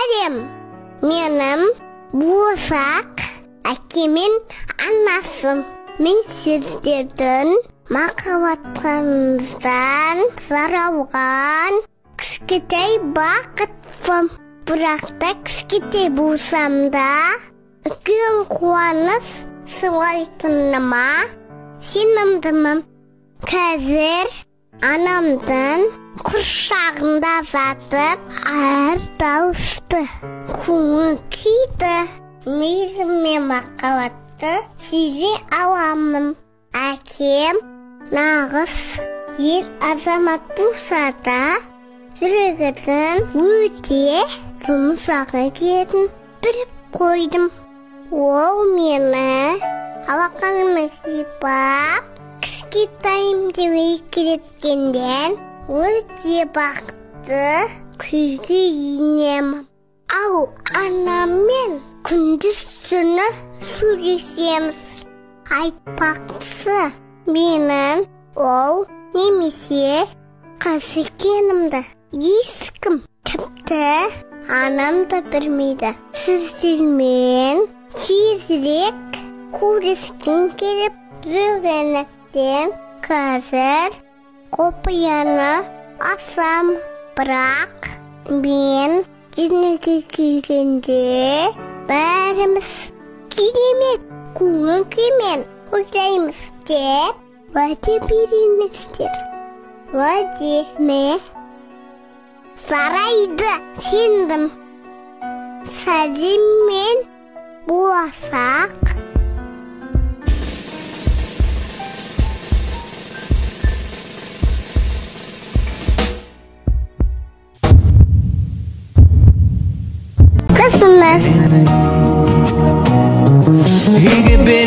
Сәлем! Менің болашақ әкем мен анасым. Мен сіздердің махаббатыңыздан жаралған кішкентай бақытпын. Бірақ та кішкентай болсам да, үлкен қуаныш сыйлайтыныма сенімдімін. Қазір анамдың құрсағында жатып, әр дауысты көңіл күйді, мейірім мен махаббатты сезе аламын. Әкем нағыз ер азамат болса да, жүрегінің өте жұмсақ екенін біліп қойдым. Ол мені алақанымен сипап, кішкентайым деп еркелеткеннен өте бақытты күйге енемін. Ал анаммен күндіз түні сөйлесеміз. Айтпақшы, менің ол немесе қыз екенімді ешкім, тіпті анам да білмейді. Сіздермен тезірек көріскім келіп жүргендіктен қазір құпияны ашам. Бірақ мен дүниеге келгенде бәріміз керемет көңіл күймен ойлаймыз деп уәде беріңіздер. Уәде ме? Сарайды сендім. Сәлеммен болашақ қызыңыз. Үйге.